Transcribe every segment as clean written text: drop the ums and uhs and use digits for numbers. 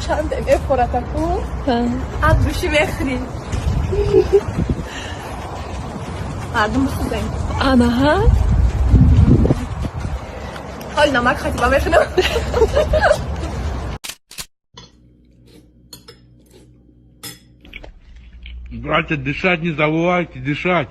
Чанде мефоратаку аз души мехӯрӣ. Мардум бисӯзем. Анаҳа. Ҳол намак хатиба мехӯрам. Братья, дышать не забывайте, дышать.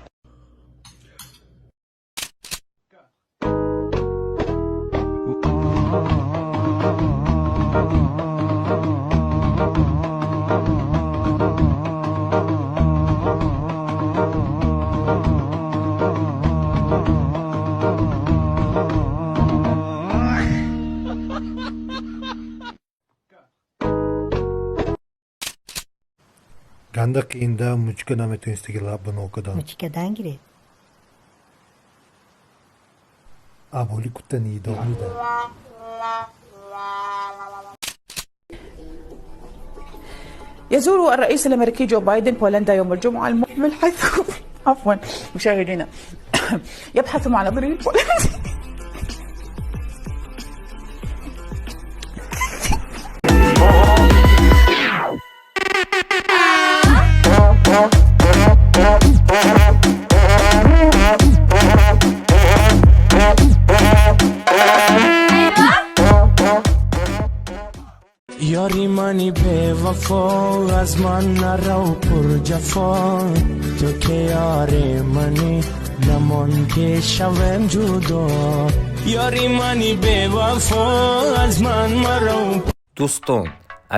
Ганда қиинда мучка наметонистаги лаб бино кадан. Мучкадан гиред. Аболи кута неидобнида. يزور الرئيس الامريكي جو بايدن بولندا يوم الجمعه المقبل، حيث عفوا مشاهدينا يبحث مع نظيره البولندي. Ёри мани бевафо, аз ман нарав, пурҷафо, ту ки ёри мани, намон ки шавем ҷудо. Ёри мани бевафо, аз ман марав. Дӯстон,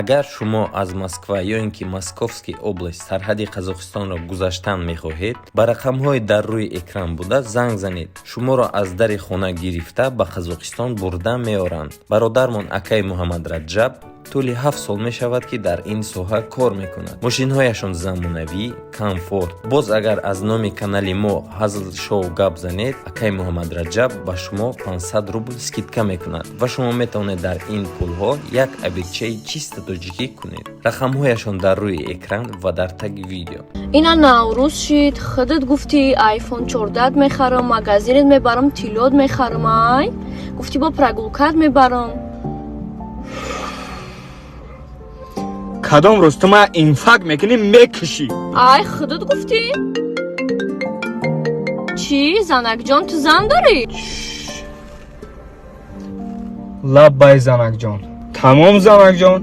агар шумо аз Москва ё ин ки Московский область сарҳади Қазоқистонро гузаштан мехоҳед, ба рақамҳои дар рӯи экран буда занг занед. Шуморо аз дари хона гирифта, ба Қазоқистон бурда меоранд. Бародармон акаи Муҳаммадраҷаб тӯли 7 сол мешавад, ки дар ин соҳа кор мекунад. Мошинҳояшон замонавӣ, комфорт. Боз агар аз номи канали мо Ҳазл Шоу гап занед, акаи Муҳаммадраҷаб ба шумо 500 рубл скидка мекунад ва шумо метавонед дар ин пулҳо як обедчаи чисто тоҷикӣ кунед. Рақамҳояшон дар рӯи экран ва дар таги видео. Ина Наврӯз шид, худат гуфтӣ айфон 14 мехарам, магазинет мебарам, тиллот мехарам. Ай, гуфтӣ бо прогулкат мебарам. Кадом рӯз ту ман инфаркт мекунӣ, мекушӣ. Ай, худат гуфтӣ. Чӣ, занакҷон, ту зан дорӣ? Лаббай, занакҷон, тамом, занакҷон,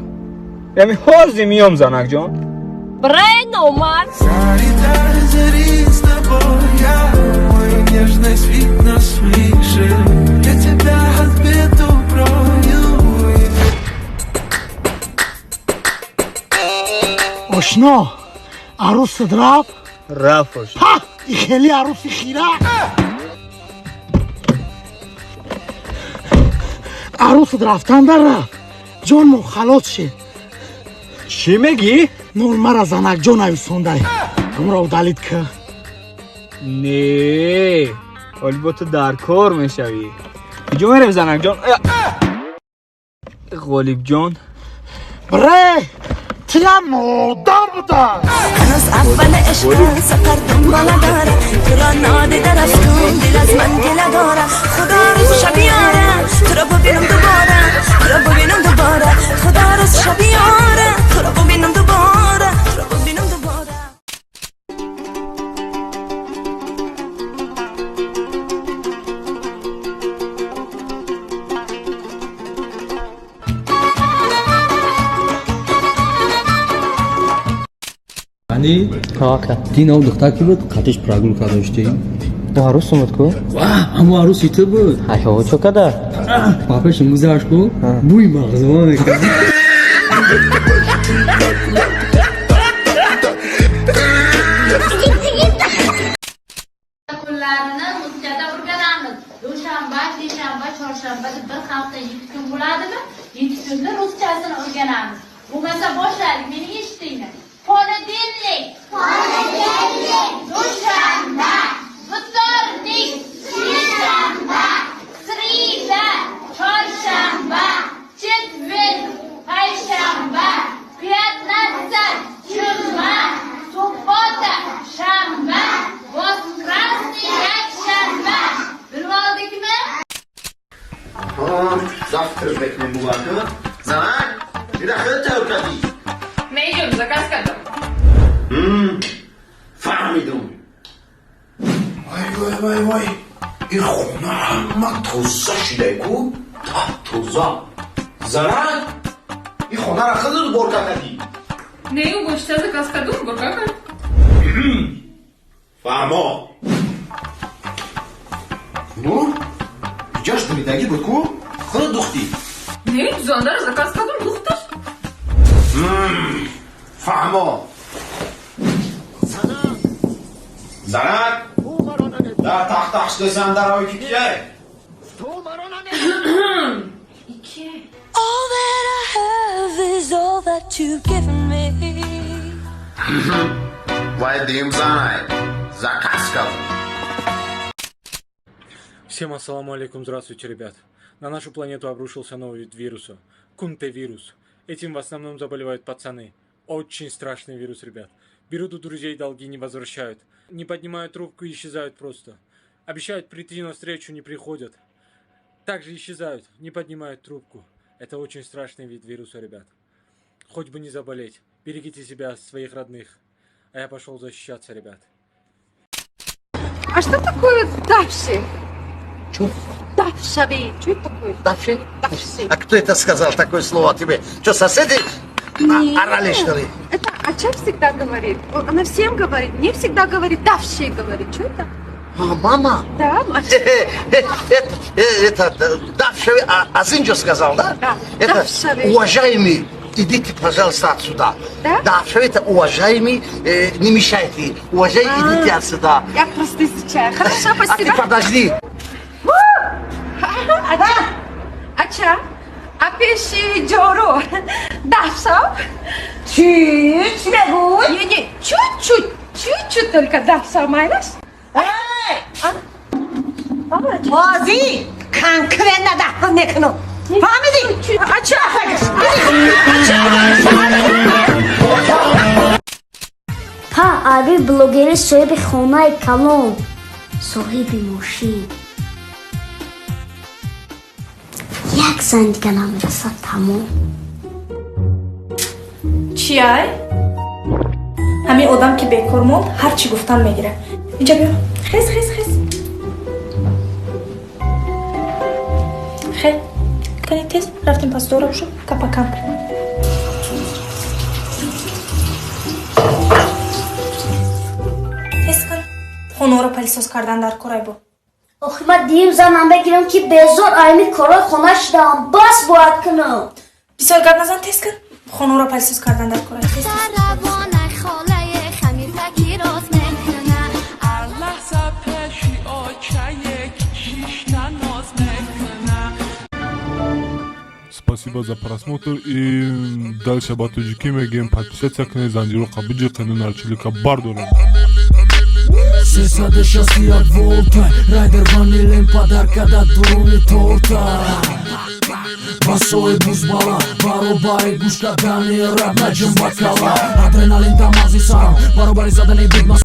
ями ҳозир миём, занакҷон. Бре, номард! Зари зари с тобой я. Мою нежность видно свыше. Я тебя от бед укрою. Ошно, арӯсат рафт? Рафт, ошно. Ҳа, и хеле арӯси хира. Арӯсат рафтанда рафт, ҷонмо халос шед. Чӣ мегӣ? Нур, мара занакҷон нависондай, ҳамро удалить ка. Не, ҳоли бо ту дар кор мешавӣ. Куҷо мерем, занакҷон? Ғолибҷон. Бре, тиям модар буда. هنوز اول عشق سفر دنباله داره. تو را نادیده رفتم، دل از من گله داره. خدا روز شب یاره تو را ببینم دوباره، تو را ببینم دوباره. خدا روز شب یاره تو را ببینم دوباره، تو را ببینم دوباره. Ани дин он духтар ки буд, қатиш прогулка доштӣ? Арӯс омад ку. Ҳамо арӯси ту буд? Ҳо, чо када? Ба пешам гузашт ку, бӯи мағзума мекард. Kunlarini ruschada o'rganamiz. Dushanba, seshanba, chorshanba deb bir hafta 7 kun bo'ladimi? 7 kunni ruschasini o'rganamiz. Bo'lmasa boshladik, meni eshitinglar. Понедельник. Понедельник. Dushanba. Вторник. Seshanba. Среда. Chorshanba. Четверг. Payshanba. Пятница. Juma. Суббота. Shanba. Воскресный. Yakshanba. Bilib oldikmi? Завтрак мекунем, бувар. Занак. Ира хеле тайёр кардӣ? Не, ҷон, заказ кардам. Фаҳмидум. Вай, вай, вай, вай, ин хона ҳама тоза шидай ку, тоза. Занак, ин хонаро худат уборка кардӣ? Не, уборщица заказ кардум, уборка кард. Фаҳмо. Ну, ҷош буридагӣ буд ку, худат духтӣ? Не, дузандаро заказ кардум, духташ. Фаҳмо. Занак, дар тахтахш дарои ки кияй? All that I have is all that you've given me. Вай дим занай заказ кардум. Всем ассаламу алейкум, здравствуйте, ребят. На нашу планету обрушился новый вид вируса. Кунте-вирус. Этим в основном заболевают пацаны. Очень страшный вирус, ребят. Берут у друзей долги, не возвращают. Не поднимают трубку и исчезают просто. Обещают прийти на встречу, не приходят. Также исчезают, не поднимают трубку. Это очень страшный вид вируса, ребят. Хоть бы не заболеть. Берегите себя, своих родных. А я пошел защищаться, ребят. А что такое давши? Чё? Давшави. Что это такое? Давши? Давши. А кто это сказал такое слово тебе? Что, соседи орали, что ли? Это Ача всегда говорит. Она всем говорит. Мне всегда говорит. Давши говорит. Что это? А, мама? Да, мама. Это, давши, Азинджо сказал, да? Да. Это, уважаемый, идите, пожалуйста, отсюда. Да? Давши, это уважаемый, не мешайте. Уважаемый, идите отсюда. Я просто изучаю. Хорошо, спасибо. А ты подожди. Ача, Ача, а пеши джору, давшав? Чуть, бегу. Не, не, чуть-чуть, чуть-чуть только давшав, майнаш? Эй! Бозӣ конкретно дафн мекунам. Фаҳмидӣ? Ача, Па аби блогери соҳиби хонаи калон, соҳиби мошин. Як зан дига намерасад, тамом. Чиай? Ҳамин одам ки бекор монд, ҳар чӣ гуфтан мегирад. Инҷа биё. Хез, хез, хез. Хе. Кани тез рафтем пас дора шуд капакам. Тез кун. Хонаро пылесос кардан дар корай бо. Охи ман дим занам бегирам ки безор айми корҳои хона шудам, бас бояд кунам. Бисёр гап назан, тез кун. Хонаро пылесос кардан дар корай. Тез. Спасибо за просмотр и дальше ба тоҷикӣ мегӯем: подписаться кунед, занҷироқа биҷиқену нарчилика бардорем. 361 волта райдер ванилен подарка да дуруни торта басои бузбала баробари гӯш кардани раб наҷим бакала адреналин дар мағзи сарам баробари задани бигма.